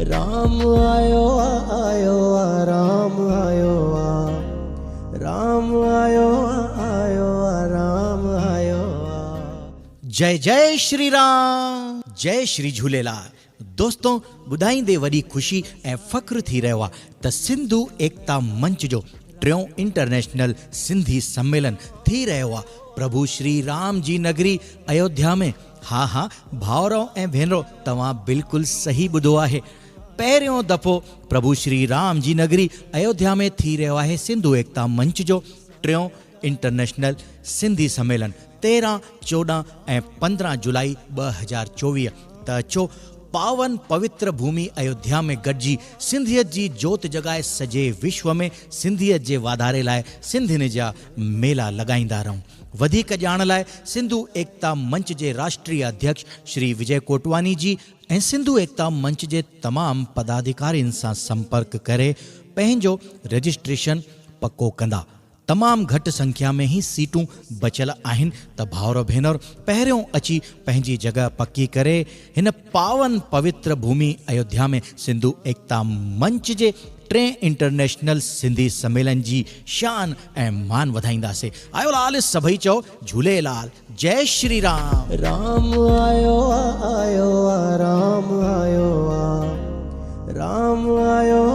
رام آيو آ آيو آ رام آيو آ رام آيو آ آيو آ رام آيو آ. جئي جئي شري رام جئي شري جهوليلال دوستو ٻڌائيندي وڏي خوشي ۽ فخر ٿي رهيو آ ته سنڌو ايڪتا منچ جو ٽيون انٽرنيشنل سنڌي سميلن ٿي رهيو آ پرڀو شري رام جي نگري ايوڌيا ۾ ها ها ڀائرو ۽ ڀينرو توهان بلڪل صحيح ٻڌو آهي پهريون دفعو پرڀو شري رام جي نگري ايوڌيا ۾ ٿي رهيو آهي سنڌو ايڪتا منچ جو ٽيون انٽرنيشنل سنڌي سميلن 13، 14 ۽ 15 جولائي 2024 ته اچو پاون پوتر ڀومي ايوڌيا ۾ گڏجي سنڌيت جي جوت جڳائي سڄي وشو ۾ سنڌيت جي واڌاري لاء سنڌين جا ميلا لڳائيندا رهون. وڌيڪ ڄاڻ لاء سنڌو ايڪتا منچ جي راشٽريه اڌيڪش شري وجي ڪوٽواني جي ۽ سنڌو ايڪتا منچ جي تمام پداڌيڪارين سان سمپرڪ ڪري پنهنجو رجسٽريشن پڪو ڪندا. تمام گهٽ سنکيا ۾ ئي سيٽون بچيل آهن ته ڀائر ڀينر پهريون اچي پنهنجي جڳهه پڪي ڪري هن پاون پوتر ڀومي ايوڌيا ۾ سنڌو ايڪتا منچ جي ٽئين انٽرنيشنل سنڌي سميلن جي شان ۽ مان وڌائينداسي. آيو لال سڀئي چئو جهوليلال جئي شري رام. رام آيو آ آيو آ رام آيو آ رام آيو.